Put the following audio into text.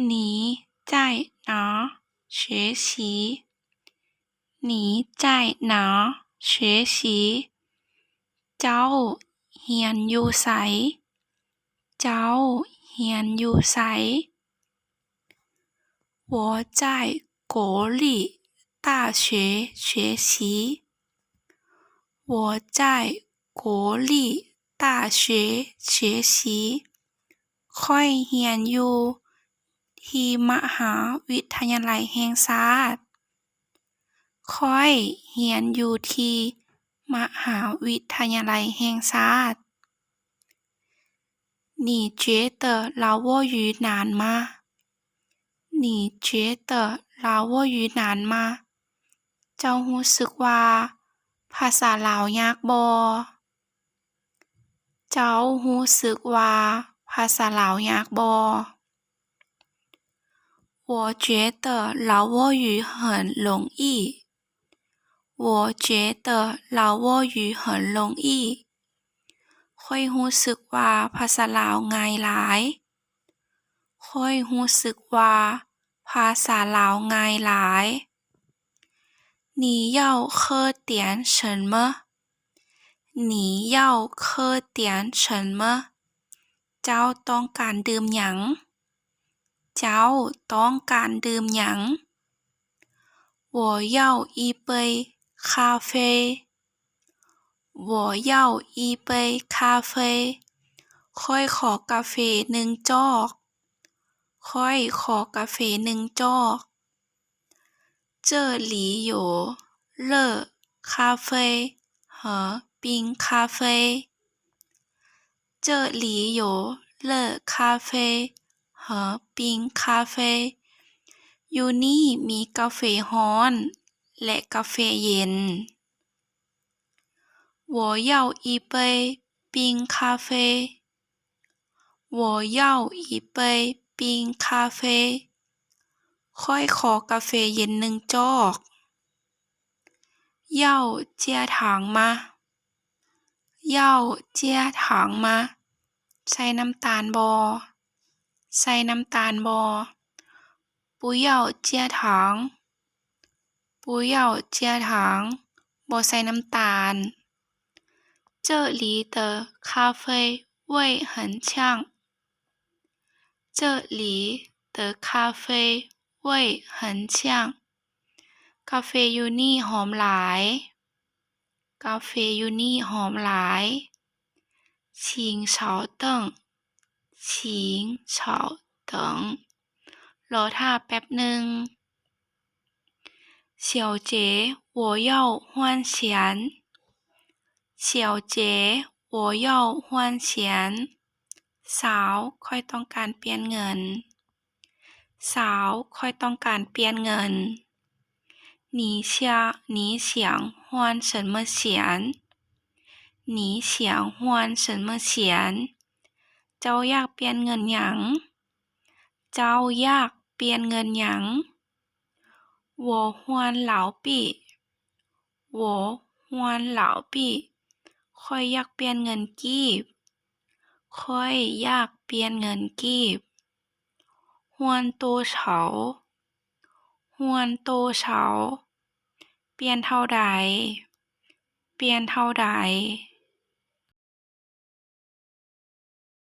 你在哪学习？你在哪学习？ ເຈົ້າຮຽນຢູ່ໃສ? ເຈົ້າຮຽນຢູ່ໃສ? 我在国立大学学习。我在国立大学学习。 ຂ້ອຍຮຽນຢູ່ທີ່ມະຫາວິທະຍາໄລແຫ່ງຊາດ. ຂ້ອຍຮຽນຢູ່ທີ່ມະຫາວິທະຍາໄລແຫ່ງຊາດ. 你觉得老挝语难吗？你觉得老挝语难吗？ ເຈົ້າຮູ້ສຶກວ່າພາສາລາວຍາກບໍ່? ເຈົ້າຮູ້ສຶກວ່າພາສາລາວຍາກບໍ່? 我觉得老挝语很容易。我觉得老挝语很容易。 ຂ້ອຍຮູ້ສຶກວ່າພາສາລາວງ່າຍຫຼາຍ. ຂ້ອຍຮູ້ສຶກວ່າພາສາລາວງ່າຍຫຼາຍ. 你要喝点什么？你要喝点什么？ ເຈົ້າຕ້ອງການດື່ມຫຍັງ? ເຈົ້າຕ້ອງການດື່ມຫຍັງ? 我要一杯咖啡。我要一杯咖啡。 ຂ້ອຍຂໍກາເຟໜຶ່ງຈອກ. ຂ້ອຍຂໍກາເຟໜຶ່ງຈອກ. 这里有热咖啡和冰咖啡。这里有热咖啡和冰咖啡。 ຢູ່ນີ້ມີກາເຟຮ້ອນ ແລະ ກາເຟເຢັນ. 我要一杯冰咖啡。我要一杯冰咖啡。 ຂ້ອຍຂໍກາເຟເຢັນໜຶ່ງຈອກ. 要加糖吗？要加糖吗？ ໃສ່ນ້ຳຕານບໍ່? ໃສ່ນ້ຳຕານບໍ່? 不要加糖。不要加糖。 ບໍ່ໃສ່ນ້ຳຕານ. 这里的咖啡味很香。这里的咖啡味很香。 ກາເຟຢູ່ນີ້ຫອມຫຼາຍ. ກາເຟຢູ່ນີ້ຫອມຫຼາຍ. 请稍等。请稍等。 ລໍຖ້າແປັບໜຶ່ງ. 小姐，我要换钱。小姐，我要换钱。 ສາວ, ຂ້ອຍຕ້ອງການປ່ຽນເງິນ. ສາວ, ຂ້ອຍຕ້ອງການປ່ຽນເງິນ. 你想，你想换什么钱？你想换什么钱？ ເຈົ້າຢາກປ່ຽນເງິນຫຍັງ? ເຈົ້າຢາກປ່ຽນເງິນຫຍັງ? 我换老币。我换老币。 ຂ້ອຍຢາກປ່ຽນເງິນກີບ. ຂ້ອຍຢາກປ່ຽນເງິນກີບ. 换多少？换多少？ ປ່ຽນເທົ່າໃດ? ປ່ຽນເທົ່າໃດ?